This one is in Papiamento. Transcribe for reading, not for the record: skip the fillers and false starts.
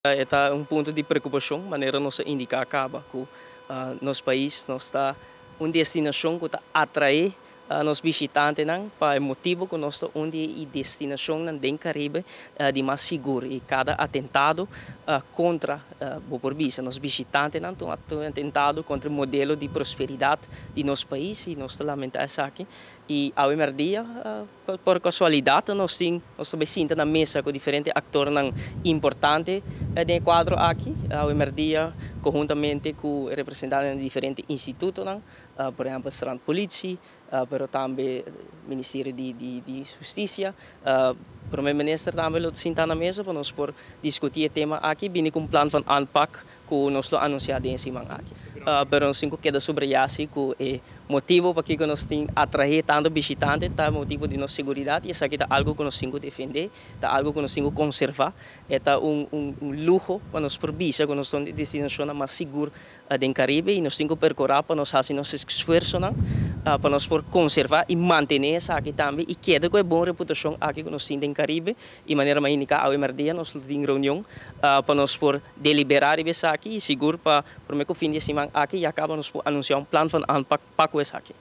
Ta un punto di preokupashon, manera nos a indiká kaba, ku nos pais nos ta un destinashon ku ta atraé nos bishitantenan pa e motibu ku nos ta un di e destinashonnan den Karibe di mas sigur, i kada atentado kontra, bo por bisa, nos bishitantenan ta un atentado kontra e modelo di prosperidat di nos pais, i nos ta lamentá esaki. I awe mèrdia, por kasualidat, nos tin nos ta bai sinta na mesa ku diferente aktornan importante den e kuadro aki. Awe mèrdia, konhuntamente ku representantenan di diferente institutonan, por ehèmpel Strandpolitie, pero tambe Ministerio di Hustisia, Prome Minister tambe lo sinta na mesa pa nos por diskutí e tema aki, bini ku un plan van aanpak ku nos lo anunsiá den e siman aki. Pero nos tin ku keda subrayá si ku e motibu pakiko nos tin atraé tantu bishitante ta e motibu di nos seguridat, i esaki ta algu ku nos tin ku defendé, ta algu ku nos tin ku konservá. E ta un luho pa nos por bisa ku nos ta un di e destinashonnan mas sigur den Karibe, i nos tin ku perkurá pa nos hasi nos esfuersonan pa nos por konservá i mantené esaki tambe i keda ku e bon reputashon aki ku nos tin den Karibe. I manera mi a indiká, awe mèrdia nos lo tin reunion pa nos por deliberá riba esaki, i sigur pa promé ku fin di e siman aki ya kaba nos por anunsiá un plan van aanpak pa ku esaki.